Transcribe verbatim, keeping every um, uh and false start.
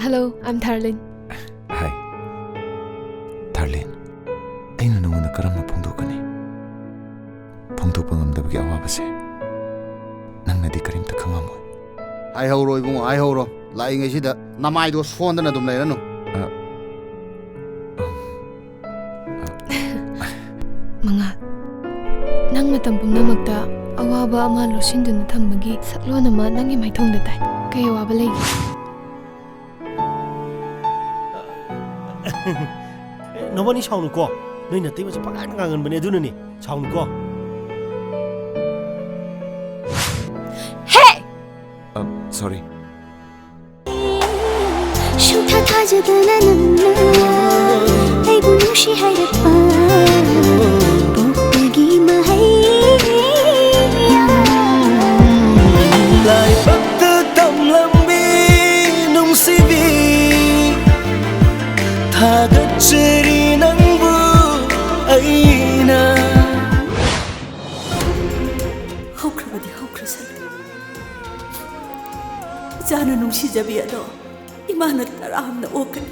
Hello, I'm Tharlin. Hi. Tharlin, ꯑꯩꯅ ꯅꯉꯣꯟꯗ ꯀꯔꯝꯅ ꯐꯣꯡꯗꯣꯛꯀꯅꯤ? ꯐꯣꯡꯗꯣꯛꯄ ꯉꯝꯗꯕꯒꯤ ꯑꯋꯥꯕꯁꯦ ꯅꯪꯅꯗꯤ ꯀꯔꯤꯝꯇ ꯈꯪꯉꯝꯃꯣꯏ꯫ ꯍꯥꯏꯍꯧꯔꯣ ꯏꯕꯨꯡꯉꯣ, ꯍꯥꯏꯍꯧꯔꯣ꯫ ꯂꯥꯛꯏꯉꯩꯁꯤꯗ ꯅꯃꯥꯏꯗꯣ ꯁꯣꯟꯗꯅ ꯑꯗꯨꯝ ꯂꯩꯔꯅꯨ꯫ ꯑ, ꯃꯉꯥ, ꯅꯪ ꯃꯇꯝ ꯄꯨꯝꯅꯃꯛꯇ ꯑꯋꯥꯕ ꯑꯃ ꯂꯣꯠꯁꯤꯟꯗꯨꯅ ꯊꯝꯕꯒꯤ ꯁꯛꯂꯣꯟ ꯑꯃ ꯅꯪꯒꯤ ꯃꯥꯏꯊꯣꯡꯗ ꯇꯥꯏ꯫ ꯀꯩ ꯑꯋꯥꯕ ꯂꯩꯒꯦ? ꯅꯕꯥꯅꯤ ꯁꯥꯎꯅꯨꯀꯣ꯫ ꯅꯣꯏ ꯅꯇꯩꯃꯁꯦ ꯄꯉꯥꯡꯗ ꯉꯥꯡꯒꯟꯕꯅꯦ, ꯑꯗꯨꯅꯅꯦ꯫ ꯁꯥꯎꯅꯨꯀꯣ꯫ ꯍꯦ! ꯑ, sorry꯫ ꯁꯨꯡꯊꯥ ꯊꯥꯖꯗꯅ ꯅꯪꯅ ꯑꯩꯕꯨ ꯅꯨꯡꯁꯤ ꯍꯥꯏꯔꯛꯄ ꯄꯣꯛꯄꯒꯤ ꯃꯍꯩ꯫ ꯂꯥꯏꯕꯛꯇ ꯇꯝꯂꯝꯕꯤ ꯅꯨꯡꯁꯤꯕꯤ, ꯊꯥꯒꯠꯆꯔꯤ ꯅꯪꯕꯨ ꯑꯩꯅ꯫ ꯍꯧꯈ꯭ꯔꯕꯗꯤ ꯍꯧꯈ꯭ꯔꯁꯅꯨ꯫ ꯏꯆꯥꯅ ꯅꯨꯡꯁꯤꯖꯕꯤ ꯑꯗꯣ ꯏꯃꯥꯅ ꯇꯔꯥꯝꯅ ꯑꯣꯛꯀꯅꯤ꯫